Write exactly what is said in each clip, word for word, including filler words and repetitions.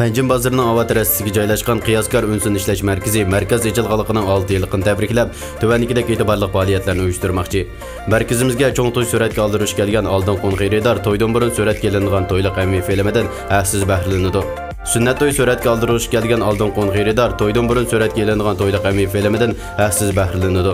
پەنجىم بازىرىنىڭ ئاۋات رەستىسىگە جايلاشقان قىياسكار ئۈنسىن ئىشلەش مەركىزى مەركەز ئېچىلغانلىقىنىڭ ئالتە يىللىقىنى تەبرىكلەپ، تۆۋەندىكىدەك ئېتىبارلىق پائالىيەتلەرنى ئۇيۇشتۇرماقچى. مەركىزىمىزگە چوڭ توي سۈرەتكە ئالدۇرغۇچى كەلگەن ئالدىنقى ئون خېرىدار تويدىن بۇرۇن سۈرەتكە ئېلىنغان تويلۇق ئەمىي فىلىمىدىن ھەقسىز بەھرىلىنىدۇ. سۈننەت توي سۈرەتكە ئالدۇرغۇچى كەلگەن ئالدىنقى ئون خېرىدار تويدىن بۇرۇن سۈرەتكە ئېلىنغان تويلۇق ئەمىي فىلىمىدىن ھەقسىز بەھرىلىنىدۇ.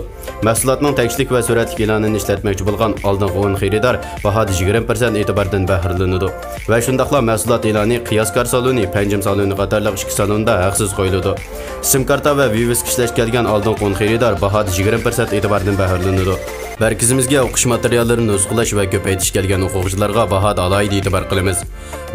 مەھسۇلاتنىڭ تەكشىلىك ۋە سۈرەتلىك ئېلانىنى ئىشلەتمەكچى بولغان ئالدىنقى ئون خېرىدار باھادا يىگىرمە پىرسەنت ئېتىباردىن بەھرىلىنىدۇ. ۋە شۇنداقلا مەھسۇلات ئېلانى قىياسكار سالونى، پەنجىم سالونى قاتارلىق ئىككى سالوندا ھەقسىز قويۇلىدۇ. سىم كارتا ۋە ۋىۋىسكا ئىشلەش كەلگەن ئالدىنقى ئون خېرىدار باھادا يىگىرمە پىرسەنت ئېتىباردىن بەھرىلىنىدۇ. مەركىزىمىزگە ئوقۇش ماتېرىياللىرىنى نۇسخىلاش ۋە كۆپەيتىش كەلگەن ئوقۇغۇچىلارغا باھادا ئالاھىدە ئېتىبار قىلىمىز.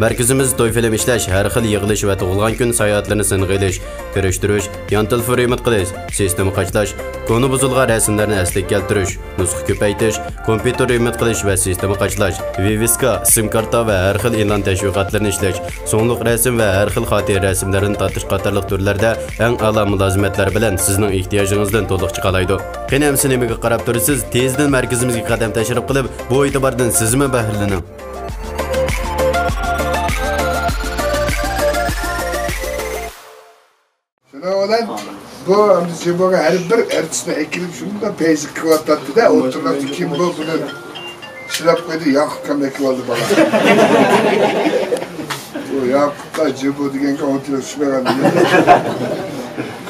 مەركىزىمىز توي فىلىم ئىشلەش، ھەر خىل يىغىلىش ۋە تۇغۇلغان كۈن ساياھەتلىرىنى سىنغا ئېلىش، كىرىشتۈرۈش، يان تېلېفون رېمونت قىلىش، سىستېما قاچىلاش، كونا بۇزۇلغان رەسىملەرنى ئەسلىگە كەلتۈرۈش، نۇسخا كۆپەيتىش، كومپيۇتېر رېمونت قىلىش ۋە سىستېما قاچىلاش، ۋىۋىسكا، سىم كارتا ۋە ھەر خىل ئېلان تەشۋىقاتلىرىنى ئىشلەش، سۇڭلۇق رەسىم ۋە ھەر خىل خاتىرە رەسىملىرىنى تارتىش قاتارلىق تۈرلەردە ئەڭ ئەلا مۇلازىمەتلەر بىلەن سىزنىڭ ئېھتىياجىڭىزدىن تولۇق چىقالايدۇ. قېنى ئەمىسە نېمىگە قاراپ تۇرىسىز؟ تېزدىن مەركىزىمىزگە قەدەم تەشرىپ قىلىپ، بۇ ئېتىباردىن سىزمۇ بەھرىلىنىڭ. شۇنىڭ بىلەن بۇ ئەمدى جىبوغا ھەر بىر ئارتىسنى ئەكىرىپ شۇنداق پەيزى قىلىۋاتاتتى-دە، ئوتتۇرىلىقتا كىم بۇ بۇنى چىلاپ قويدى، ياقۇپ كەم ئەكىۋالدى بالا. بۇ ياقۇپقا جىبو دېگەنگە ئوتتۇرىلىق چۈشمەيۋالدى.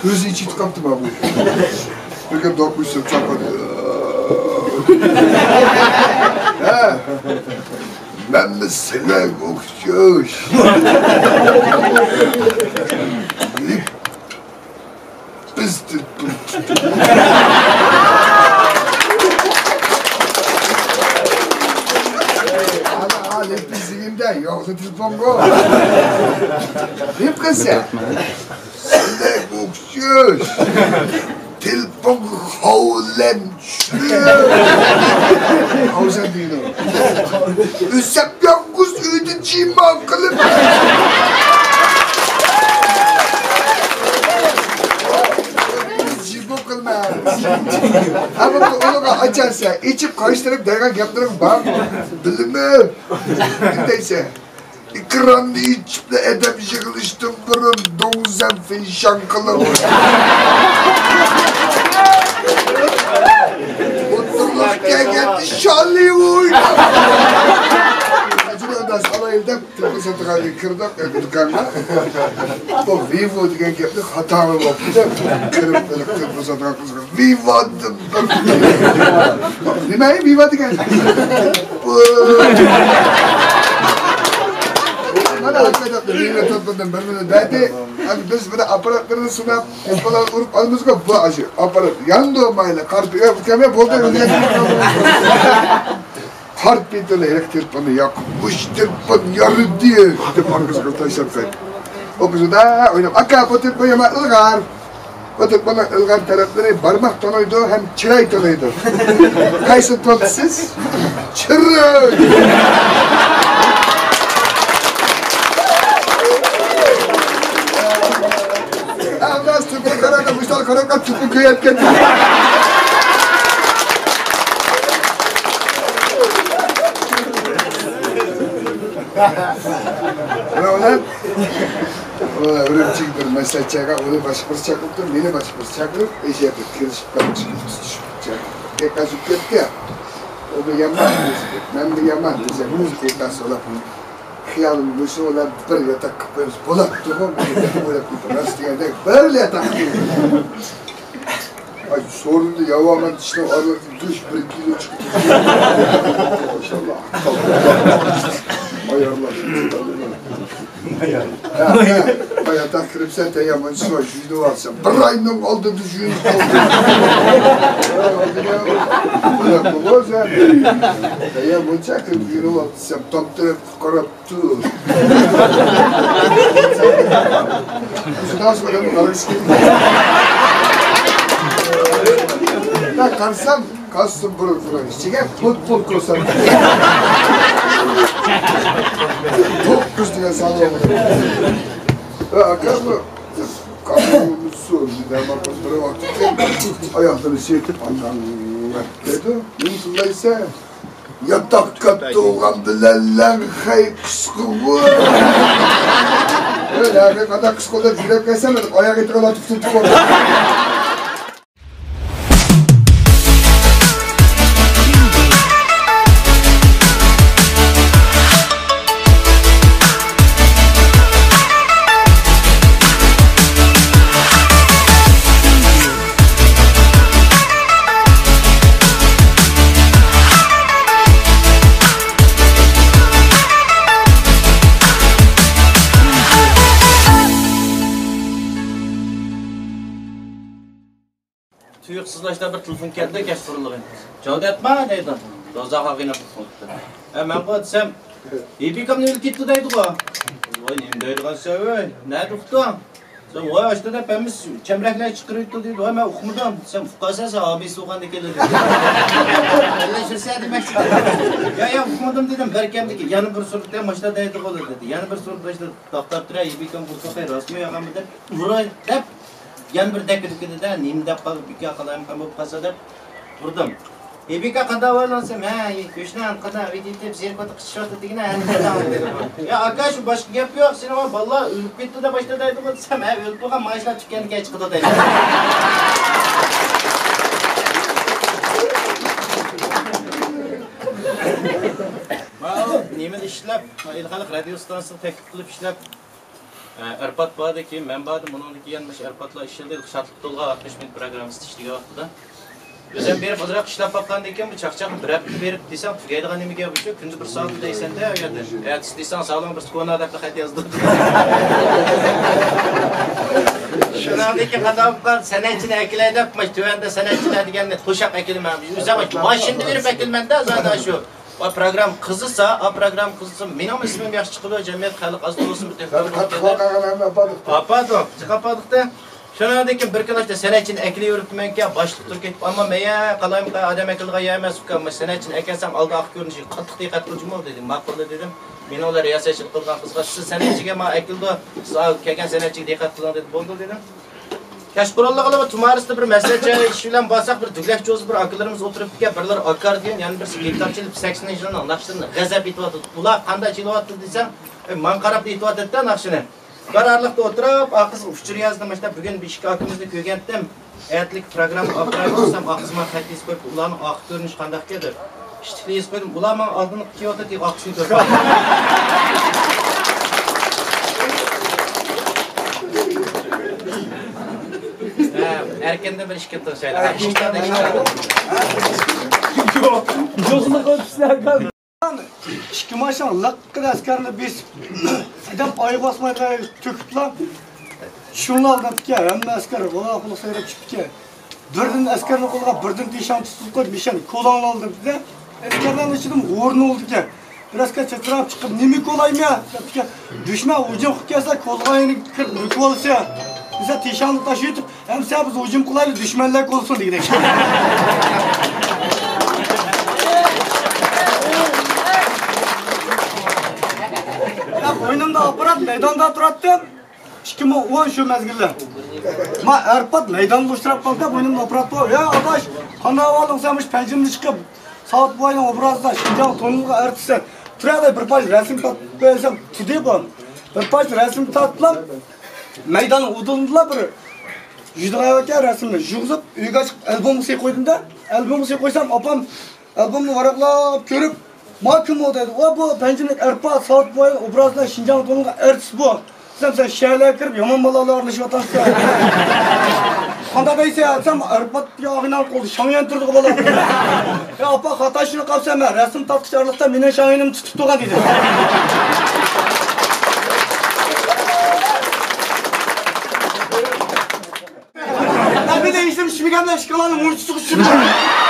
كۆزى ئىچى قاپتۇ بۇ. بىر كۈن دوقمۇشتۇرۇپ چاقىردى. ھە؟ مەنمۇ سىلەرگە ئوخشاش. بىز تېلېفون تۇتۇپ. ئانا، ئانا، لېپىز دېگەندە يوقسا تېلېفونغۇ. نېمە قىلسا؟ سىلەرگە ئوخشاش. تېلېفونغا خاۋلەم چۈشتى. خاۋزەن دېگىنى. ئۆسەپ يالغۇز ئۆيدە جىما قىلىپ. جىما قىلما. ھەم ئۇنىڭغا ئاچارسەن، ئېچىپ قايسى تەرەپ دەيدىغان گەپلىرىڭ بار. بىلىمەن. نېمە دەيسەن؟ ئېكراننى ئېچىپلا ئادەم يىغىلىشتىن بۇرۇن دوڭزەن فىنشان قىلىڭ. ئوتتۇرىلىق كەلگەندە شالى ئويناپ. ئالايلى دەپ تېلېفون ساتىدىغان كىردۇق دۇكانغا. بۇ ۋىۋو دېگەن گەپنى خاتا بوپتۇ دەپ كىرىپ بىر تېلېفون ساتىدىغان قىزغا ۋىۋادىم. نېمە ۋىۋا دېگەن؟ مانا ۋىۋا تېلېفوننى بىر مىنۇت بەردى. ئەمدى بىز بۇنى ئاپپاراتلىرىنى سىناپ، ئاپپارات ئۇرۇپ ئالىمىزغۇ، بۇ ئاشۇ ئاپپارات ياندۇ مايلى قارپى ئۆپكەمە بولدى. قارت پېتىنى ھېلىقى تېلېفوننى ياقۇپ، مۇشۇ تېلېفون يارىدى دەپ ئارقىسىغا تاشلاپ قويدى. ئوقۇشىدا ئويناپ، ئاكا، بۇ تېلېفون يامان ئىلغار. بۇ تېلېفوننىڭ ئىلغار تەرەپلىرى بارماق تونۇيدۇ ھەم چىراي تونۇيدۇ. قايسىنى تونۇيسىز؟ چىراي! ئەمدى تۈپكە قاراپ، مۇشتار قاراپ، تۈپكە كۆيۈپ كەتتى. ئۇلار ئۈرۈمچىگە بىر مەسلىھەت چاقىرغان، ئۇنى باشقا بىرسى چاقىرىپتۇ، مېنى باشقا بىرسى چاقىرىپ، ئەشۇ يەردە كېلىشىپ قېلىپ، چىقىپ كەتتى. ئۇ بىر يامان، مەن بىر يامان دېسەم، بىز قىيقاس بولۇپ، خىيالىم مۇشۇ بىلەن بىر ياتاق قىلىپ قويمىسا بولاتتىغۇ، دەپ ئويلاپ قويدۇم. راست دېگەندەك بىر ياتاق قىلىپ. ئاي، سورۇندا ياۋامان چىشنىڭ ئارىلىقىدىن گۆش بىر كىلو چىقىپ. ماشاللا. ئاياللار. ھە، ھە. بايا تاق كىرىپسەن، تەييار مۇنچىسى بار، يۇيۇنۇۋالسام. بىر ئاينىڭ ئالدىدا يۇيۇنۇپ قالدىم. بىلەپمۇ سەن. تەييار مۇنچا كىرىپ يۇيۇنۇۋال دېسەم، تاپ تەرەپكە قاراپتۇ. شۇنداق سورىدىم، قارىسام. مەن قارىسام، كاسسا بۇرۇلۇپ تۇرغان ئىچىگە پۇت پۇت كۆرسەتتى. توققۇز دېگەن سان بولدى. ۋە ئاكا بۇ قاپىقىمىز سۇ، دەرمان بىر ۋاقىت ئاياقلىرىنى سىيرىپ ئانداڭ دەيدۇ. نېمە قىلايسەن؟ ياتاققا تۇغان بىلەن لەڭخەي قىسقىغۇ. ئەي، ھەقىقەتەن قىز قولدا يۈرەپ كەلسەم، ئاياغ ئېتىغا تۇتۇپ تۇرۇپ. تۇيۇقسىزلا بىر تېلېفون كەلدى، كەچ قۇرۇلغىن. جاۋدەتما دەيدۇ. دوزاخ ئاغىنە قىلىپتۇ. ھە، مەن بۇ دېسەم، ئېبىكامنى ئۆلۈپ كېتىپتۇ دەيدىغۇ. ۋاي، نېمە دەيدىغانسەن، ۋاي؟ نەدە ئۇقتۇڭ؟ دېسەم، ۋاي، ئاشتا دەپ ھەممىسى چەمرەكلەر چىقىرىۋېتىپتۇ دەيدۇ. ۋاي، مەن ئۇقمىدىم دېسەم، ئۇققانسەن سەن، ھامىيسى بولغاندىكىنلا دېدى. ئەللەشمىسە دېمەكچى. يا، يا، ئۇقمىدىم دېدىم، بەلكەم دېدى. يەنە بىر سۈرۈتتە ماشتا دەيدىغۇ دېدى. يەنە بىر سۈرۈت ماشتا توختاپ تۇرە، ئېبىكام قۇرساقى راستمۇ يالغانمۇ دەپ ئۇراي دەپ، يەنە بىر دەككە دۈككىدە نېمە دەپ قالىدۇ، بىكار قالايمىقان بولۇپ قالسا دەپ تۇردۇم. ئېبىكا قانداق ئەھۋالىڭ دېسەم، ھە، كۆشنەم قانداق ئۆيدە يېتىپ زېرىكىۋاتىپ قىچىشىۋاتىدىغىنە، ھە، نېمە دەيدىغان دېدى. يا ئاكا، شۇ باشقا گەپ يوق، سېنىڭ بالىلار ئۆلۈپ كەتتى دەپ باشتا دەيدىغۇ دېسەم، ھە، ئۆلۈپ بولغان ماشىنا چۈشكەندىن كېيىن چىقىدۇ دەيدۇ. ماۋۇ نېمىدە ئىشلەپ، ئېلخەلق رادىيو ئىستانسىسىغا تەكلىپ قىلىپ ئىشلەپ، ئە، ئېرپاد باردى، كېيىن مەن باردىم، ئۇنىڭدىن كېيىن مۇشۇ ئېرپادلار ئىشلىدى، شادلىق تولغان ئاتمىش مىنۇت پروگراممىسىدا ئىشلىگەن ۋاقتىدا. ئۆزۈم بېرىپ ئازراق ئىشلەپ باققاندىن كېيىن، بۇ چاقچاقنى بىر ھەپتە بېرىپ دېسەڭ، تۈگەيدىغان نېمە گەپ ئۇ، كۈندە بىر سائەت دەيسەن-دە ئۇ يەردە. ئەتىسى دېسەڭ، ساغلام بىر كونا دەپلا خەت يازدى. شۇنىڭدىن كېيىن قانداق بولۇپ قالدى، سەنئەتچىنى ئەكېلەي دەپ، مانا تۆۋەندە سەنئەتچىلەر دېگەننى توشاپ ئەكېلىمەن. ئۆزۈم ماشىنىدا بېرىپ ئەكېلىمەن-دە، زادى شۇ. ۋە پروگرامما قىزىسا، ئا پروگرامما قىزىسا، مېنىڭمۇ ئىسمىم ياخشى چىقىدۇ، جەمئىيەت خەلق ئاز توغرىسىمۇ تۆھپە قىلىدۇ. ئاپاردۇق، جىق ئاپاردۇق-دە. شۇنىڭدىن كېيىن بىر كۈنى ئاشتا سەنئەتچىنى ئەكېلىۋېرىپتىمەنكەن، باشلىق تۇرۇپ كېتىپ، ئەمما مەن يا قالايمىقان ئادەم ئەكېلىدىغان يەر ئەمەس ئۇكام، مۇشۇ سەنئەتچىنى ئەكەلسەم ئالدى ئارقا كۆرۈنۈشىگە قاتتىق دىققەت قىلغۇچى بول دېدى. ماقۇل دېدىم. مېنى ئۇلار رىياسەتچىلىك قىلىدىغان قىزغا، سىز سەنئەتچىگە ما ئەكېلىدۇ، سىز ئەكەلگەن سەنئەتچىگە دىققەت قىلىڭ دېدى. بولدى دېدىم. كەچقۇرۇنلۇقىدا بۇ تۇمارىستا بىر مەسلىھەت جايى ئىش بىلەن بارساق، بىر دۈگلەك جوزا بىر ئاكىلىرىمىز ئولتۇرۇپتىكەن، بىرلىرى ئاكاردىيون، يەنە بىرسى گىتار چېلىپ، سەكسىنىڭ يىلىنىڭ ناخشىلىرىنى غەزەپ ئېيتىۋاتىدۇ. ئۇلار قانداق چېلىۋاتىدۇ دېسەم، ئەي، ماڭقاراپلا ئېيتىۋاتىدۇ-دە ناخشىنى. بىر ئارىلىقتا ئولتۇرۇپ، ئاقىسىغا ئۇچۇر يازدىم، مۇشۇنداق بۈگۈن بىر ئىككى ئاكىمىزنى كۆرگەنتىم. ئەتىلىك پروگرامما ئاپىرايمەن دېسەم، ئاقىسى ماڭا خەت يېزىپ قويۇپتۇ، ئۇلارنىڭ ئارقا كۆرۈنۈشى قانداق ئىكەن دەپ. ئىشتىكلا يېزىپ قويدۇم، ئۇلار ماڭا ئالدىنقى كېلىۋاتىدۇ، ئاقىسىنى كۆرۈپ. ھە، ئەركىندىن بىر ئىككى تۇرسايلى. ئىككى ماشىنا لىققىدە ئەسكەرنى بېسىپ، ئادەم ئايىغى ئاسماي تۆكۈپلا، شۇڭلار دەپتىكەن، ھەممە ئەسكەر ۋالا قۇلۇق سايراپ چىقىپتىكەن. بىردىن ئەسكەرنىڭ قولىغا بىردىن تىشان تۇتۇپ قويۇپ، نىشان كولاڭلار دەپتىكەن. ئەسكەرلەرنىڭ ئىچىدىن ھۇرۇن بولىدىكەن. بىر ئەسكەر چاتراپ چىقىپ، نېمە كولايمەن دەپتىكەن. دۈشمەن ھۇجۇم قىلىپ كەلسە، كولىغان يېرىنى كىرىپ نۆكۈۋالسا دېسە، تىشاننى تاشلىۋېتىپ، ئەمسە بىز ھۇجۇم قىلايلى، دۈشمەنلەر كولىسۇن دېگۈدەك. بوينۇمدا ئاپپارات، مەيداندا تۇراتتىم. ئىككى مىڭ ئون شۇ مەزگىلدە. ما ئەرپات مەيدانغا ئۇچراپ قالدى، بوينۇمدا ئاپپارات بار. يا ئاداش، قانداق ئەھۋالىڭ سەن؟ مۇشۇ پەنجىمنى چىقىپ، ساۋۇت بوۋاينىڭ ئوبرازىدا شىنجاڭ تونۇلغان ئارتىسسەن. تۇرەدە بىر پارچە رەسىم تارتىپ قويسام، تۇردى بۇ. بىر پارچە رەسىم تارتتىم. مەيدان ئۇدۇلىدىلا بىر يۈزىدىغان ئەۋەتكەن رەسىمنى يۇغۇزۇپ، ئۆيگە چىقىپ ئالبومغا سىيىپ قويدۇم-دە. ئالبومغا سىيىپ قويسام، ئاپام ئالبومنى ۋاراقلاپ كۆرۈپ، ما كىم ئۇ دەيدۇ. ۋا بۇ پەنجىملىك ئەرپات، ساۋۇت بوۋاينىڭ ئوبرازىدا شىنجاڭ تونۇلغان ئارتىس بۇ. دېسەم، سەن شەھەرلەرگە كىرىپ يامان بالىلار ئارىلىشىۋاتامسەن. قانداق دەيسەن دېسەم، ئەرپات ياغىنىڭ قولىدا شاڭيۈەن تۇرىدىغۇ بالا. يا ئاپا، خاتا چۈشىنىپ قاپسەن، مەن رەسىم تارتقۇچ ئارىلىقتا مېنىڭ شاڭيۈەنىمنى تۇتۇپ تۇرغان ئىدى. مەن بىلەن ھېچنېمە ئىچمىگەنمەن، ئىشكىلارنى مۇنچە سۇغا چۈشۈردۈم.